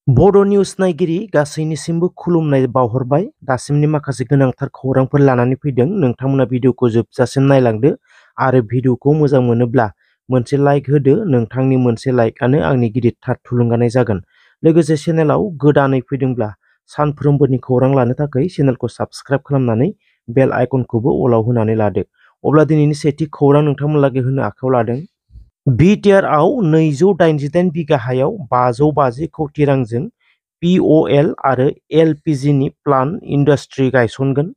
बड' निउस नायगिरि गासैनिसिमबो खुलुमनाय बावहरबाय। दासिमनि माखासे गोनांथार खौरांफोर लानानै फैदों। नोंथांमोना भिडिअखौ जोबजासिम नायलांदो आरो भिडिअखौ मोजां मोनोब्ला मोनसे लाइक होदो। नोंथांनि मोनसे लाइकआनो आंनि गिदिरथार थुलुंगानाय जागोन। लोगोसे चेनेलाव गोदानै फैदोंब्ला सानफ्रोमबोनि खौरां लानो थाखाय चेनेलखौ साबस्क्राइब खालामनानै बेल आइकनखौबो अलाव होनानै लादो। अब्ला दिनैनि सेथि खौरां नोंथांमोनलागै होनो आखायाव लादों। बिटिआरआव 288 बिगा हायाव 550 कौटि रांजों पिअएल आरो एलपिजिनि प्लान्ट इन्डास्ट्रि गायसनगोन।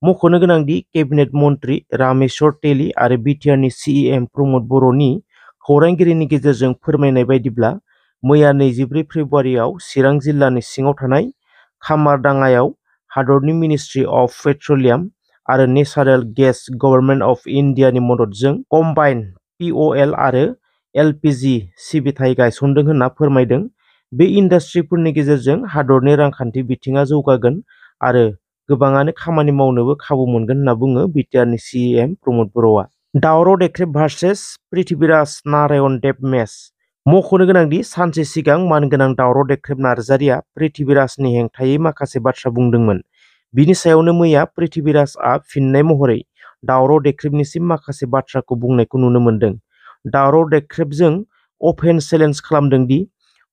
मख'नो गोनांदि केबिनेट मन्त्रि रामेश्वर तेली आरो बिटिआरनि सिएम प्रमद बर'नि खौरांगिरिनि गेजेरजों फोरमायनाय बायदिब्ला मैया 24 फेब्रुवारियाव चिरां जिल्लानि सिङाव थानाय खामारदाङायाव हादरनि मिनिस्ट्रि अफ पेट्रलियाम आरो नेचारेल गेस गभर्नमेन्ट अफ इन्डियानि मददजों कम्बाइन्ड पिअएल आरो एलपिजि सिबिथाय गायसनदों होनना फोरमायदों। बे इन्डास्ट्रिफोरनि गेजेरजों हादरनि रांखान्थि बिथिङा जौगागोन आरो गोबाङानो खामानि मावनोबो खाबु मोनगोन होनना बुङो बिटिआरनि सिएम प्रमद बर'आ। दावराव देख्रेब भार्सेस पृथ्वीराज नारायण देब मेच। मख'नो गोनांदि सानसे सिगां मानगोनां दावराव देख्रेब नार्जारिया पृथ्वीराजनि हेंथायै माखासे बाथ्रा बुंदोंमोन। बिनि सायावनो मैया पृथ्वीराजआ फिननाय महरै दावराव देख्रेबनिसिम माखासे बाथ्राखौ बुंनायखौ नुनो मोन्दों। दावराव देख्रेबजों अपेन चेलेन्ज खालामदों दि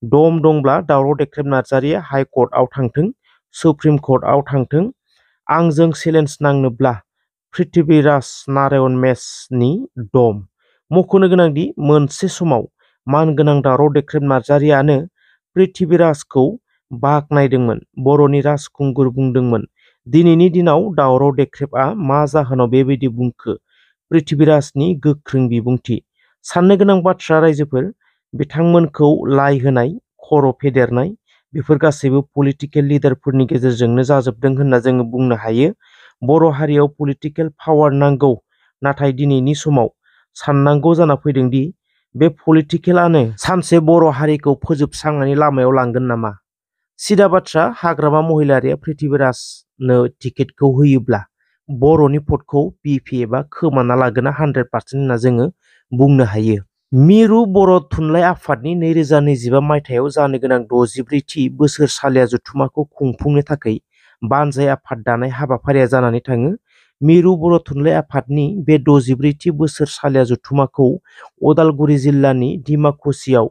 दम दंब्ला दावराव देख्रेब नार्जारिया हाइ कर्टआव थांथों, सुप्रिम कर्टआव थांथों, आंजों चेलेन्ज नांनोब्ला पृथ्वीराज नारायण मेचनि दम। मख'नो गोनांदि मोनसे समाव मानगोनां दावराव देख्रेब नार्जारियानो पृथ्वीराजखौ बाख्नायदोंमोन। बर'नि राजखुंगुर बुंदोंमोन, दिनैनि दिनाव दावराव देख्रेबआ मा जाहोनाव बेबायदि बुंखो? पृथ्वीराजनि गोख्रों बिबुंथि। साननो गोनां बाथ्रा रायजोफोर, बिथांमोनखौ लाइ होनाय, खर' फेदेरनाय, बेफोर गासैबो पलिटिकेल लिडारफोरनि गेजेरजोंनो जाजोबदों होनना जोङो बुंनो हायो। बर' हारियाव पलिटिकेल पावार नांगौ, नाथाय दिनैनि समाव साननांगौ जाना फैदों दि बे पलिटिकेलानो सानसे बर' हारिखौ फोजोबस्रांनायनि लामायाव लांगोन नामा? सिदा बाथ्रा, हाग्रामा महिलारिया पृथ्वीराजनो टिकेटखौ होयोब्ला बर'नि भटखौ बिपिएफआ खोमाना लागोना 100% होनना जोङो बुंनो हायो। मिरु बर' थुनलाइ आफादनि 2025 मायथाइयाव जानो गोनां 64थि बोसोरसालिया जथुम्माखौ खुंफुंनो थाखाय बानजाय आफाद दानाय हाबाफारिया जानानै थाङो। मिरु बर' थुनलाइ आफादनि बे 64थि बोसोरसालिया जथुम्माखौ उदालगुरि जिल्लानि डिमाकुसियाव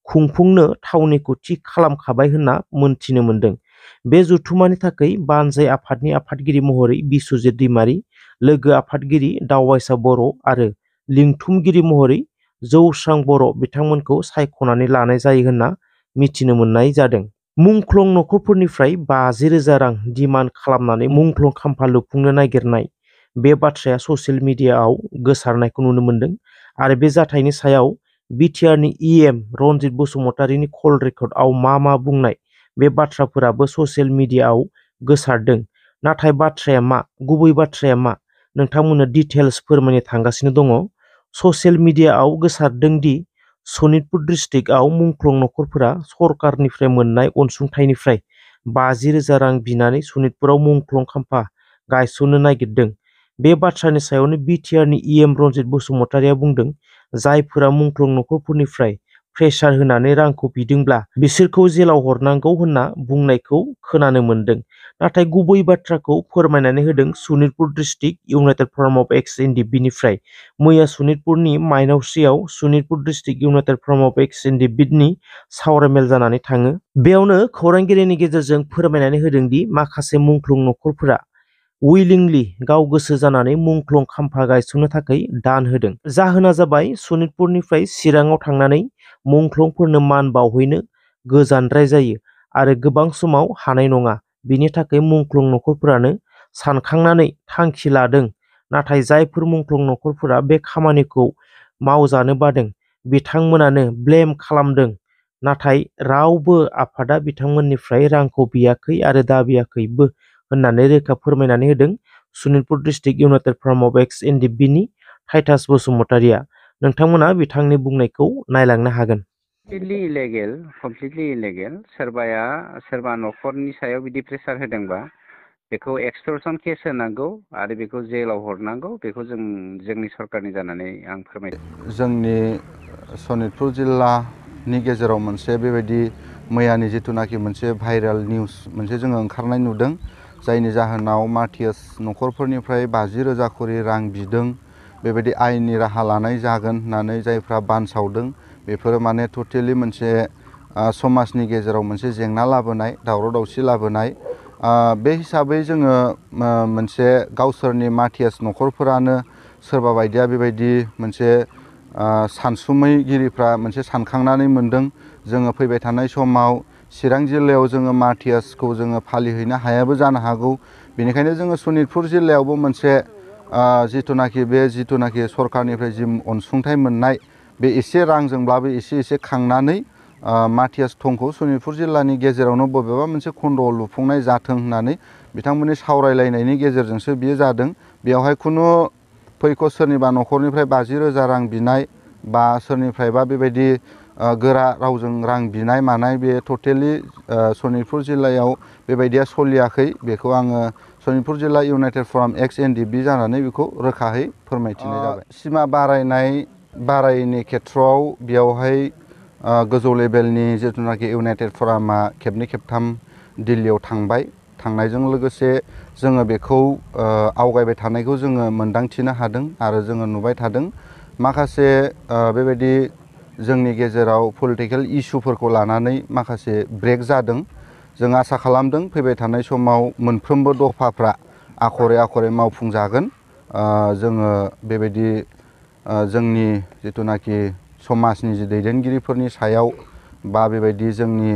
खुंफुंनो थावनिखौ थि खालामखाबाय होनना मोनथिनो मोन्दों। बे जथुम्मानि थाखाय बानजाय आफादनि आफादगिरि महरै बिस्वजित दैमारी, लोगो आफादगिरि दावबायसा बर' आरो लिंथुमगिरि महरै जौस्रां बर' बिथांमोनखौ सायख'नानै लानाय जायो होनना मिथिनो मोननाय जादों। मुंख्लं नखरफोरनिफ्राय 50,000 रां डिमान्ड खालामनानै मुंख्लं खाम्फा लुफुंनो नागिरनाय, बे बाथ्राया ससियेल मिडियाआव गोसारनायखौ नुनो मोन्दों आरो बे जाथायनि सायाव बिटिआरनि इएम रनजित बसुमतारीनि कल रेकर्डआव मा बुंनाय, बे बाथ्राफोराबो ससियेल मिडियाआव गोसारदों। नाथाय बाथ्राया मा, गुबै बाथ्राया मा, नोंथांमोननो डिटेल्स फोरमायनो थांगासिनो दङ। ससियेल मिडियाआव गोसारदों दि सनितपुर डिस्ट्रिक्टआव मुंख्लं नखरफोरा सरकारनिफ्राय मोननाय अनसुंथाइनिफ्राय 50,000 रां बिनानै सनितपुराव मुंख्लं खाम्फा गायसननो नागिरदों। बे बाथ्रानि सायावनो बिटिआरनि इएम रनजित बसुमतारीया बुंदों, जायफोरा मुंख्लं नखरफोरनिफ्राय प्रेसार होनानै रांखौ बिदोंब्ला बिसोरखौ जेलाव हरनांगौ होनना बुंनायखौ खोनानो मोन्दों। नाथाय गुबै बाथ्राखौ फोरमायनानै होदों Sonitpur district United Forum of ex एनडिपिनिफ्राय। मैया सनितपुरनि माइनावस्रियाव Sonitpur district United Forum of ex एनडिपिनि सावरायमेल जानानै थाङो। बेयावनो खौरांगिरिनि गेजेरजों फोरमायनानै होदों दि माखासे मुंख्लं नखरफोरा उइलिंलि गाव गोसो जानानै मुंख्लं खाम्फा गायसननो थाखाय दान होदों। जाहोना जाबाय सनितपुरनिफ्राय चिराङाव थांनानै मुंख्लंफोरनो मान बावहैनो गोजानद्राय जायो आरो गोबां समाव हानाय नङा। बिनि थाखाय मुंख्लं नखरफोरानो सानखांनानै थांखि लादों। नाथाय जायफोर मुंख्लं नखरफोरा बे खामानिखौ मावजानो बादों बिथांमोनानो ब्लेम खालामदों। नाथाय रावबो आफादा बिथांमोननिफ्राय रांखौ बियाखै आरो दाबियाखैबो होननानै रोखा फोरमायनानै होदों Sonitpur district United Forum of ex एनडिपिनि टाइटास बसुमतारीया। नोंथांमोना बिथांनि बुंनायखौ नायलांनो हागोन। कमप्लिटलि इलेगेल सोरबाया सोरबा न'खरनि सायाव बिदि प्रेसार होदोंबा बेखौ एक्सटर्सन केस होनांगौ आरो बेखौ जेलाव हरनांगौ। बेखौ जोंनि सरकारनि जानानै आं फोरमायदों। जोंनि सनितपुर जिल्लानि गेजेराव मोनसे बेबायदि मैयानि जिथुनाखि मोनसे भाइरेल निउस मोनसे जोङो ओंखारनाय नुदों, जायनि जाहोनाव माथियास न'खरफोरनिफ्राय 50,000 खरि रां बिदों। बेबायदि आयेननि राहा लानाय जागोन होननानै जायफ्रा बानसावदों, बेफोरो माने टटेलि मोनसे समाजनि गेजेराव मोनसे जेंना लाबोनाय, दावराव दावसि लाबोनाय। बे हिसाबै जोङो मोनसे गावसोरनि माथियास न'खरफोरानो सोरबा बायदिया बेबायदि मोनसे सानसुमैगिरिफ्रा मोनसे सानखांनानै मोनदों, जोङो फैबाय थानाय समाव चिरां जिल्लायाव जोङो माथियासखौ जोङो फालिहैनो हायाबो जानो हागौ। बेनिखायनो जोङो सनितपुर जिल्लायावबो मोनसे जिथुनाखि सरकारनिफ्राय जि अनसुंथाइ मोननाय, बे एसे रांजोंब्लाबो एसे खांनानै माथियास थंखौ सनितपुर जिल्लानि गेजेरावनो बबेबा मोनसे खन्द'आव लुफुंनाय जाथों होननानै बिथांमोननि सावरायलायनायनि गेजेरजोंसो बियो जादों। बेवहाय खुनु फैख' सोरनिबा न'खरनिफ्राय 50,000 रां बिनाय बा सोरनिफ्रायबा बेबायदि गोरा रावजों रां बिनाय मानाय, बे टटेलि सनितपुर जिल्लायाव बेबायदिया सोलियाखै। बेखौ आङो सनितपुर जिल्ला इउनाइटेड फराम एक्स एनडिएफबि जानानै बेखौ रोखायै फोरमायथिनाय जाबाय। सिमा बारायनि खेथ्रआव बेयावहाय गोजौ लेभेलनि जिथुनाखि इउनाइटेड फरामा खेबनै खेबथाम दिल्लीयाव थांनायजों लोगोसे जोङो बेखौ आवगायबाय थानायखौ जोङो मोनदांथिनो हादों आरो जोङो नुबाय थादों। माखासे बेबायदि जोंनि गेजेराव पलिटिकेल इस्युफोरखौ लानानै माखासे ब्रेक जादों। जों आसा खालामदों फैबाय थानाय समाव मोनफ्रोमबो दफाफ्रा आखरे मावफुंजागोन। जोङो बेबायदि जोंनि जिथुनाखि समाजनि जि दैदेनगिरिफोरनि सायाव बा बेबायदि जोंनि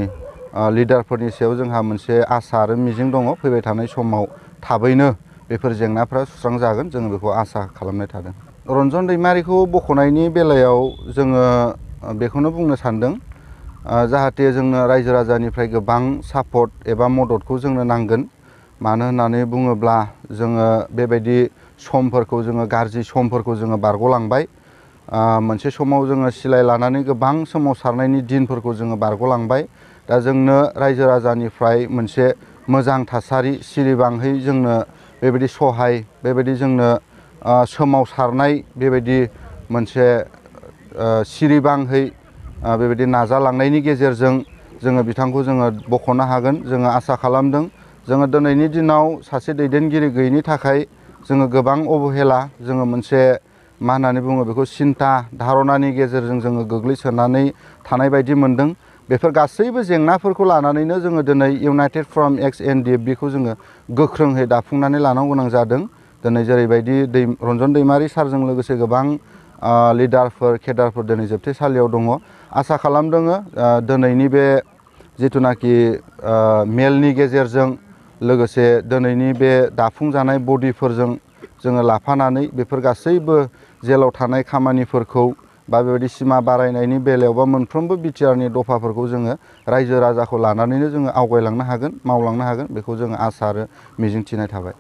लिडारफोरनि सायाव जोंहा मोनसे आसा आरो मिजिं दङ, फैबाय थानाय समाव थाबैनो बेफोर जेंनाफ्रा सुस्रांजागोन, जोङो बेखौ आसा खालामनाय थादों। रन्जन दैमारिखौ बख'नायनि बेलायाव जोङो बेखौनो बुंनो सानदों, जाहाथे जोंनो रायजो राजानिफ्राय गोबां सापर्ट एबा मददखौ जोंनो नांगोन। मानो होननानै बुङोब्ला जोङो बेबायदि समफोरखौ जोङो गाज्रि समफोरखौ जोङो बारग'लांबाय। मोनसे समाव जोङो सिलाय लानानै गोबां सोमावसारनायनि दिनफोरखौ जोङो बारग'लांबाय। दा जोंनो रायजो राजानिफ्राय मोनसे मोजां थासारि सिरिबाङै जोंनो बेबायदि सहाय, बेबायदि जोंनो सोमावसारनाय, बेबायदि मोनसे सिरिबाङै बेबायदि नाजालांनायनि गेजेरजों जोङो बिथांखौ जोङो बख'नो हागोन। जोङो आसा खालामदों। जोङो दिनैनि दिनाव सासे दैदेनगिरि गैयैनि थाखाय जोङो गोबां अबहेला, जोङो मोनसे मा होननानै बुङो बेखौ सिन्ता धारनानि गेजेरजों जोङो गोग्लैसोनानै थानाय बायदि मोनदों। बेफोर गासैबो जेंनाफोरखौ लानानैनो जोङो दिनै इउनाइटेड फराम एक्स एनडिएफबिखौ जोङो गोख्रोङै दाफुंनानै लानो गोनां जादों। दिनै जेरैबायदि रन्जन दैमारि सारजों लोगोसे गोबां लिडारफोर केडारफोर दिनै जोबथेसालियाव दङ। आसा खालामदों दिनैनि बे जिथुनाखि मेलनि गेजेरजों लोगोसे दिनैनि बे दाफुंजानाय बडिफोरजों जोङो लाफानानै बेफोर गासैबो जेलाव थानाय खामानिफोरखौ बा बेबायदि सिमा बारायनायनि बेलायाव बा मोनफ्रोमबो बिटिआरनि दफाफोरखौ जोङो रायजो राजाखौ लानानैनो जोङो आवगायलांनो हागोन, मावलांनो हागोन, बेखौ जोङो आसा आरो मिजिंथिनाय थाबाय।